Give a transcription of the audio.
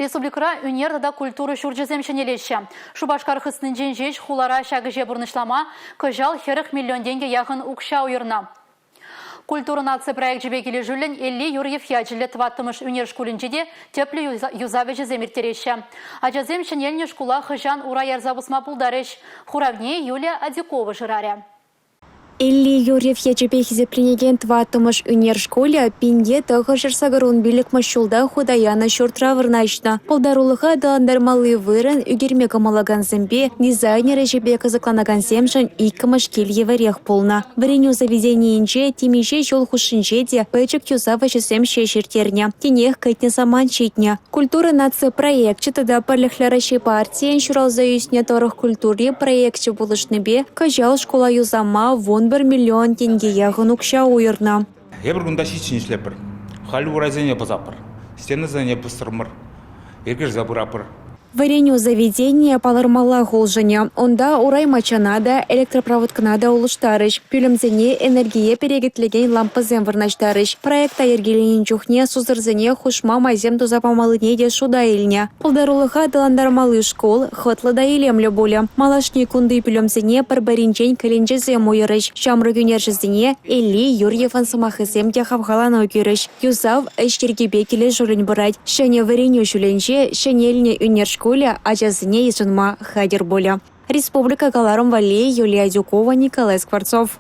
Республикӑра ӳнер тата культура ҫурчӗсем ҫӗнелеҫҫӗ. Шупашкар хыснинчен ҫеҫ хулара ҫак ӗҫе пурнӑҫлама кӑҫал 40 миллион тенкӗ яхӑн укҫа уйӑрнӑ. Культура наци проекчӗпе килӗшӳллӗн Элли Юрьев ячӗллӗ тӑваттӑмӗш ӳнер шкулӗнче те тӗплӗ юсав ӗҫӗсем ирттереҫҫӗ. Ачасем ҫӗнелнӗ шкула хӑҫан ура ярса пусма пултарӗҫ? Хуравне Юлия Адюкова шырарӗ. Элли Юрьев ячӗпе хисепленекен тӑваттӑмӗш ӳнер шкулӗ 1985-мӗш ҫулта хута янӑ ҫуртра вырнаҫнӑ. Пултарулӑха аталантармалли вырӑн ӳкерме кӑмӑллакансемпе дизайнер ӗҫӗпе кӑсӑкланакансемшӗн иккӗмӗш кил евӗрех пулнӑ. Вӗренӳ заведенийӗнче темиҫе ҫул хушшинче те пӗчӗк юсав ӗҫӗсем ҫеҫ ирттернӗ. Тинех кӗтнӗ самант ҫитнӗ. Культура наци проекчӗ тата Пӗрлӗхлӗ Раҫҫей партийӗн ҫуралса ӳснӗ тӑрӑх культури проекчӗ пулӑшнипе кӑҫал шкула юсама 11 миллион тенке яхӑн укҫа уйӑрнӑ. Эпир кунта ҫиччӗн ӗҫлетпӗр. Халь урайсене пӑсатпӑр, стенасене пӑсрӑмӑр, йӗркелесе пыратпӑр. Вӗренӳ заведенийӗ палӑрмаллах улшӑнӗ. Унта урай маччана та, электропроводкӑна та улӑштарӗҫ, пӳлӗмсене энергие перекетлекен лампӑсем вырнаҫтарӗҫ. Проекта йӗркеленӗ чухне сусӑрсене хушма майсем туса памаллине те шута илнӗ. Пултарулӑха аталантармалли шкул хӑтлӑ та илемлӗ пулӗ. Малашне кунти пӳлӗмсене пӗр-пӗринчен кӗленчесем уйӑрӗҫ. Ҫамрӑк ӳнерҫӗсене Элли Юрьевӑн сӑмахӗсем те хавхалану кӳрӗҫ. Юсав ӗҫ йӗркипе килӗшӳллӗн пырать. Ҫӗнӗ вӗренӳ ҫулӗнче ҫӗнелнӗ ӳнер шкулӗ ачасене йышӑнма хатӗр пулӗ. Республика кӑларӑм валли Юлия Адюкова, Николай Скворцов.